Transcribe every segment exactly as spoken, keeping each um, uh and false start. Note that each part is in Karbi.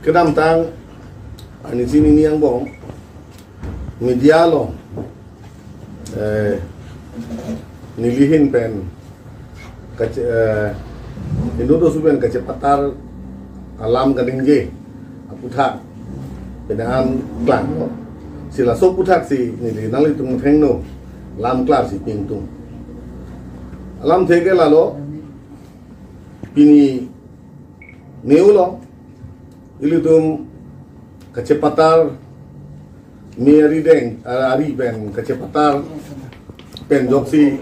Kedamtang, arnisi nini angbong media along, eh, nelihin pen kache-, eh, inut oso pen kachepatar alam kaningje aputhak penang klanglo. Si laso aputhak si neli nanglitum thengno lam klar si pingtung. Alamthe ke lalo, pini neu lo, ilitum kachepatar, me ari deng, ah, ari pen kachepatar pen ajoksi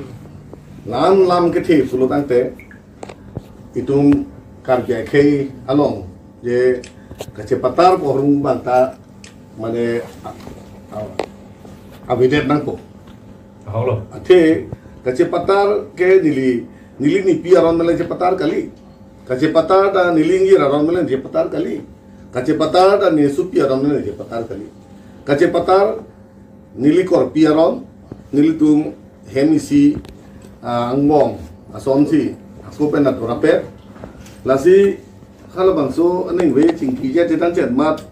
la-an lam kethe pulo tangte, itum Karbi akhei along je kachepatar pu ahormu abang ta, mane, a-, a-, avedet nangpo. Ahok lo. Athe kachepatar ke neli, neli nepi aron mele chepatar kali. Kachepatar ta neli ingjir aron mele chepatar kali. Kachepatar ta nesopi aron mele chepatar kali. Kachepatar neli korpi aron, nelitum hem isi, ah, angbong asonsi, ako pen atorapet. Lasi halabangso aningve chingki chet chetan chet amat,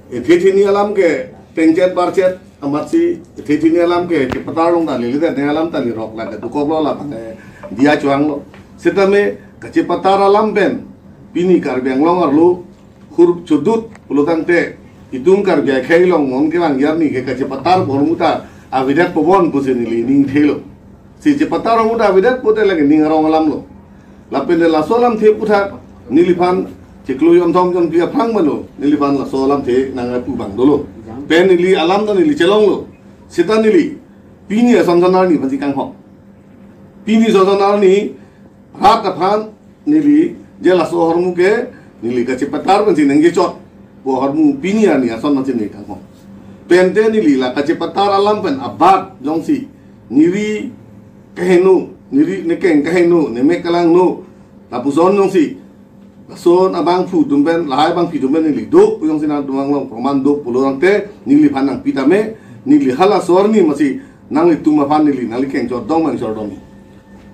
ethe thini alam ke tengchet barchet amatsi, ethe thini alam ke chepatar long ta lili, teng alam ta lirok, lake dokoklo, la pang, eh, diya choanglo. Setame kachepatar alam pen pini Karbi Anglong arlo hur chodut pulo tangte, itum Karbi akhei along non kelang arni ke kachepatar pu ahormu ta avedet po bon pusi neli ning thelo. Si chepatar ahormu ta avedet pote lake ning arong alam lo. Lapen le laso alamthe aputhak neliphan chiklo jonthom jonphli aphrang mano, neliphan laso alamthe nangpu abang dolo. Pen neli alam ta neli chelonglo. Seta neli pini ason son arni aphansi kanghon. Pini ason son arni rat aphan neli je laso ahormu ke neli kachepatar pensi nangkechot pu ahormu pini arni ason aphansi neli kanghon. Pente neli la kachepatar alam pen abat jongsi neri kaheno, neri nekeng kaheno, nemek kelangno, lapuson jongsi lason abangphu atum pen, lahai abangpi atum pen neli do pu jongsi nangtum along proman do pulo tangte, neliphan nangpi tame, neli halaso arni masi nanglitum aphan neli nangli kengchot dong mangchor dong.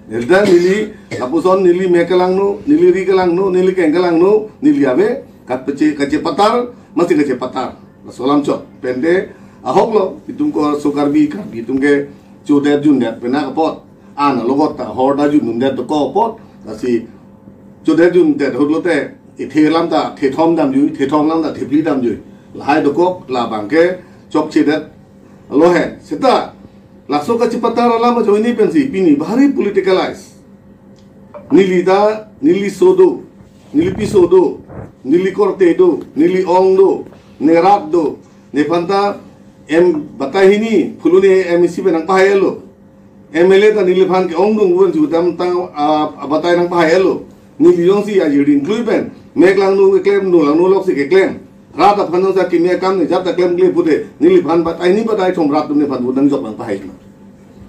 Neli ta neli lapuson neli mek kelangno, neli ri kelangno, neli keng kelangno, neli ave, kapache, kachepatar, masi kachepatar. Laso alam chot. Pente ahok lo, itum ko so Karbi, Karbi atum ke chodet jundet pen apot, an alogot ta hor ta jundundet dokok apot, lasi chodet jundet ahut lote, ethe alam ta thethom damjui, thethom alam ta thephli damjui. Lahai dokok, labang ke chokchedet alohen. Seta laso kachepatar alam ajoine pensi pini bahari politicalize. Neli ta, neli so do, neli piso do, neli korte do, neli ong do, ne rat do, nephan ta em batai hini, phuloni M A C pen nangpahai lo. M L A ta neliphan ke-ongdung uvon jutam tang, ah, abatai nangpahai lo. Neli jongsi ajir ding klui pen mek langno keklem, no langno loksi keklem. Rat aphan jongsi akimi akam ne jat ta klemkle pute, neliphan batai ni batai thom rat atum nephan vote nangjok nangpahai ma.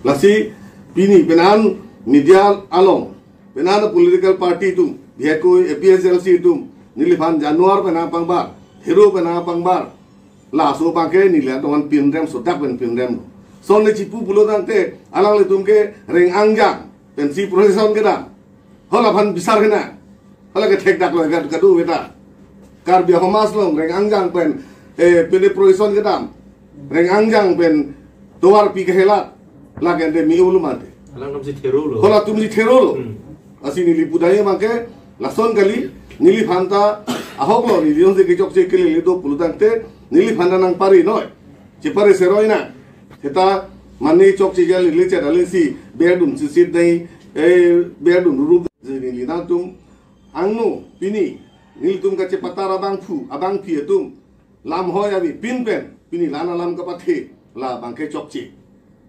Lasi pini penan media along, penan political party atum, bihaikoi A P H L C atum, neliphan Januar pen apangbar, Hero pen apangbar, laso abang ke neli atongan pinrem, sodak pen pinrem. Son le chipu pulo tangte, alanglitum ke Reng Angjang pensi procession kedam. Hala aphan bisar hena. Hala ke thekdak lo, ka, kadu beta. Karbi Howraghat along Reng Angjang pen, eh, pine procession kedam. Reng Angjang pen tovar pi kehelat. Lake ante mi ulu mate. Alanglitum si thero lo. Halatum si thero lo. Hmm. Lasi neli pudai abang ke lason kali, neliphan ta ahok lo, neli jongsi kechokche kelele do pulo tangte, neliphan ta nangpari noi. Chepari seroi na. Seta mane chokche kelele chet alangsi berdun sisit dei, eh, berdun rup neli nangtum angno pini nelitum kachepatar abangphu, abangpi atum lamhoi avepin pen pini la-an alam kapathe, labang ke chokche.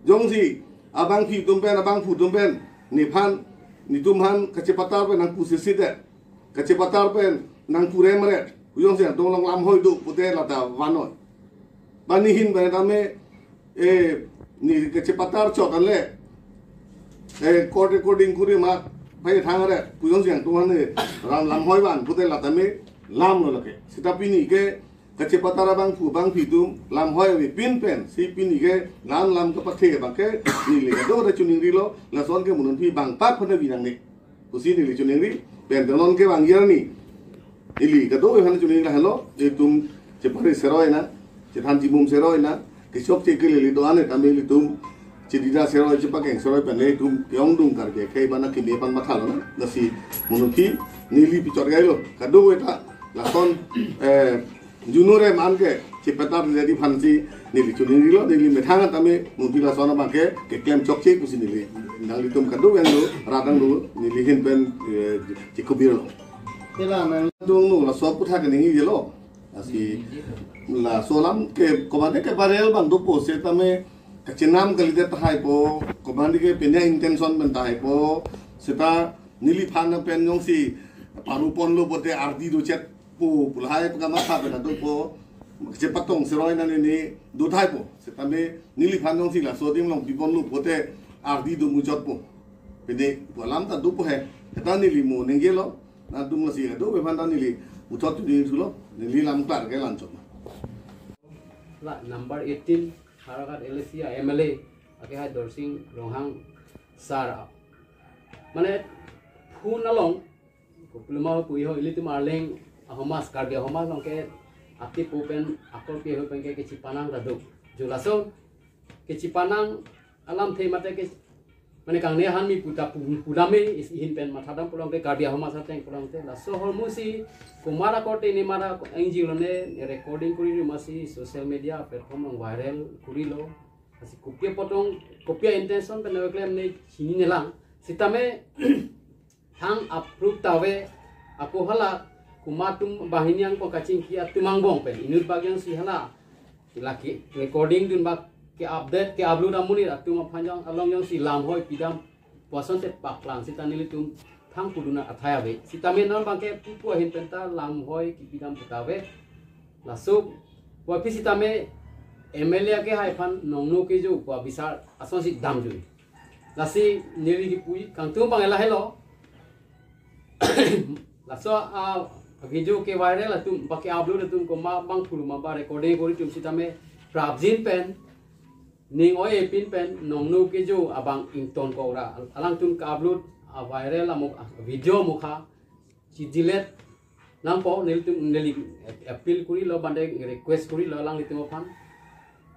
Jongsi abangpi atum pen, abangphu atum pen, nephan, netum aphan kachepatar pen nangpu sisi det, kachepatar pen nangpu remret, kujongsi atum along lamhoi do pute lata vanoi. Bani hin bani tame, eh, ne kachepatar chot anle, eh, court recording kuri ma, pai thang re, kujongsi atum aphan ne ram lamhoi van pute lata me lam lo lake. Seta pini ke kachepatar abangphu abangpi atum lamhoi avepin pensi pini ke la-an alam kapathe abang ke neli kedo ta choningri lo, lason ke mo non aphi bang pak phana binang ne pusi neli choningri. Pen non ke bang arni Ili kadokave aphan chini lahelo, itum chepari seroi na, chethan chimum seroi na, kechokche kelele do-an tame ilitum chedida seroi, chepakeng seroi pen itum ke-ongdung Karbi akhei abang akimi abang mathalo na, lasi mo neli pi chot gailo, kadokave ta lason, eh, junore man ke chepetar jadi aphansi neli chini rilo, neli methang tame mo neli lason abang ke keklem chokche pusi neli nanglitum kadokave yang do, radang do, neli ahin pen, eh, chikubirlo. Kela nangdunglo, laso aphuthak ningje lo. Lasi laso alam ke komatne ke viral abang dopo setame kachenam kalite tahaipo, komatne ke pine intention pen tahaipo, seta neliphan pen jongsi paruponlo pote ardi dochet pu pu lahai pu kamatha pen dopo, chepatong seroi na neli do tahaipo, setame neliphan jongsi laso adim along piponlo pote ardi do muchotpo. Pine pu alam ta dopo he, seta neli mo ningjelo, nangdung lasi kadokave aphan ta neli puthot chini thulo, neli lam klar ke la-anchot ma. La number eighteen Howraghat L A C a M L A akehai Dorsing Ronghang sir, mane phone along, kopiloma pu iho ilitum Arleng ahomas, Karbi ahomas along ke ati pu pen akorpi ho pen ke kechepanang ta do. Jo laso kechepanang alamthe mate ke, mane kangne ahan mi puta pu-, pudame isi ahin pen mathadam pulote, Karbi ahomas ateng pulote, laso ahormu si komat akorte ne mara ingjilone, recording kuri ri masi social media platform along viral kurilo. Lasi kopi apotong, kopi a-intention pen nangklem ne chininelang. Setame thang approve ta ave, ako hala komat atum banghini angkong kachingki atum angbong pen inut bak jongsi hala lake recording dun bak ke-update, ke-upload amonit atum aphan jong along jongsi lamhoi pidam pu asonte paklang seta nelitum thang pudun athai ave. Setame non abang ke pupu ahin pen ta lamhoi kipidam pu ta ave. Laso puvoiphit setame M L A akehai aphan nongno kejo pu abisar asonsi damjui. Lasi neli kipu kangtung abang lahelo. Laso a, a video ke-viral atum, ba ke-upload atum komat abang puloma ba recording kori atum setame prapjin pen, ning oi-e pin pen nongno kejo abang ingtonkok ra. Alangtum ke-upload a-viral amo, a-video amokha chi-delete nangpo, nelitum, neli appeal kurilo, bande request kurilo alanglitum aphan.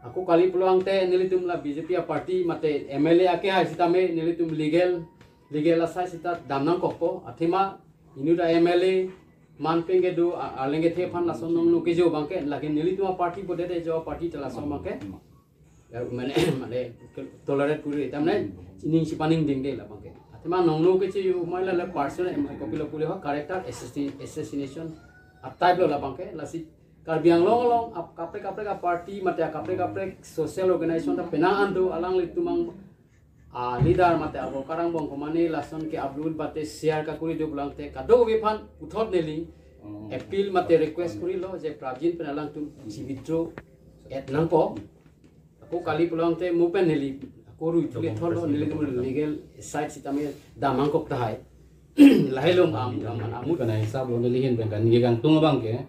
Ako kali pulote nelitum la B J P a-party mate M L A akehai setame nelitum legal, legal asai seta dam nangkokpo. Athema inut a-M L A man pen kedo a-, Arleng kethe aphan lason nongno kejo abang ke, lake nelitum a-party bodet ejo a-party ta laso abang ke, ya, mane, mane tolerate kuri, tamne ning chepaningdingde la abang ke. Athema nongno keche yo mai la, la personal, em, kopilo pule ho character assassin-, assassination a-type lo la abang ke. Lasi Karbi Anglong along ap-, kaprek kaprek a-party mate kaprek kaprek social organization ta penang an do, alanglitum ang a-leader mate a-worker angbong komane lason ke-upload mate share kakuri do pulote kadokave aphan puthot neli appeal mate request kurilo je prapjin pen alangtum chi-withdraw et nangpo. Ako kali pulote mo pen neli ako rui thule thotlo, nelitum legal side setame dam nangkok tahai. Lahelo am, am, am, amu. Kana hisap lo neli ahin pen kaningje kangtung abang ke,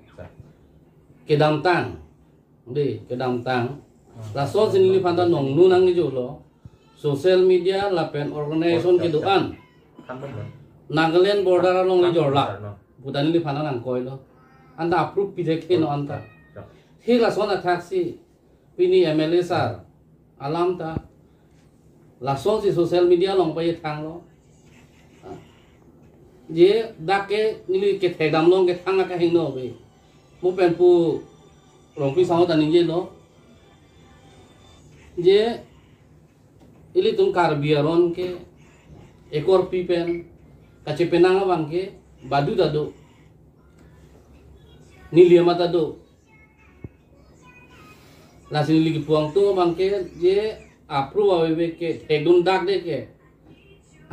kedamtang, de, kedamtang, lasonsi neliphan ta nongno nangkejolo, social media lapen organization kedo-an Nagaland border along le jorlak puta neliphan nangkoilo. Anta approve pidek heno anta. Hi lason athaksi pini M L A sir alam ta lasonsi social media along pachethanglo. Je dak ke neli kethekdam along kethang akehingno ave. Mo pen pu Rongpi Sangho ta ningjelo. Je ilitum Karbi aron ke ekorpi pen kachepenang abang ke badu ta do. Neli amat ta do. Lasi neli kipu kangtung abang ke je approve ave ke thekdun dak de ke.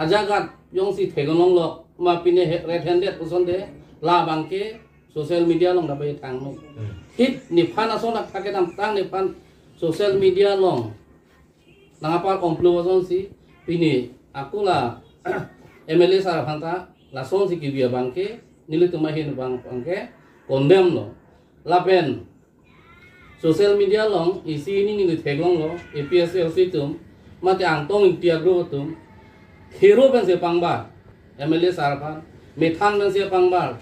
Ajagat jongsi thekdun longlo ma pine he-, red handed puson de la abang ke social media along ta pachethangno. Hmm. Hi nephan ason athak kedamtang nephan social media along nang apar komplo asonsi pini ako la M L A sir aphan ta lasonsi kebi abang ke nelitum ahin abang, abang ke condemn lo. Lapen social media along isi hini neli theklonglo, A P H L C atum mate Angtong Ingti a-group atum hero pensi pangbar, M L A sir aphan methang pensi pangbar,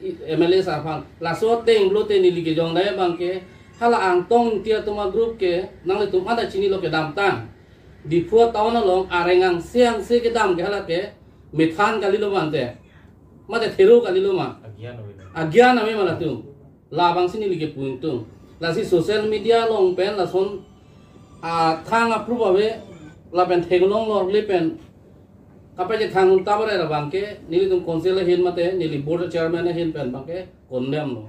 M L A sir aphan. Laso ateng pulote neli kejongdai abangke hala Angtong Ingti atum agroup ke nanglitum anta chinilo kedamtang. Diphu town along areng angse angse kedam ke hala ke methan kalilo mante. Mate thero kalilo ma. Agian ave ma. Agian ave ma latum. Labangsi neli kepu ingtung. Lasi social media along pen lason athang approve ave lapen theklong lorle pen kapachethang un tabar abangke nelitum council ahin mate neli board chairman ahin pen abangke condemn lo.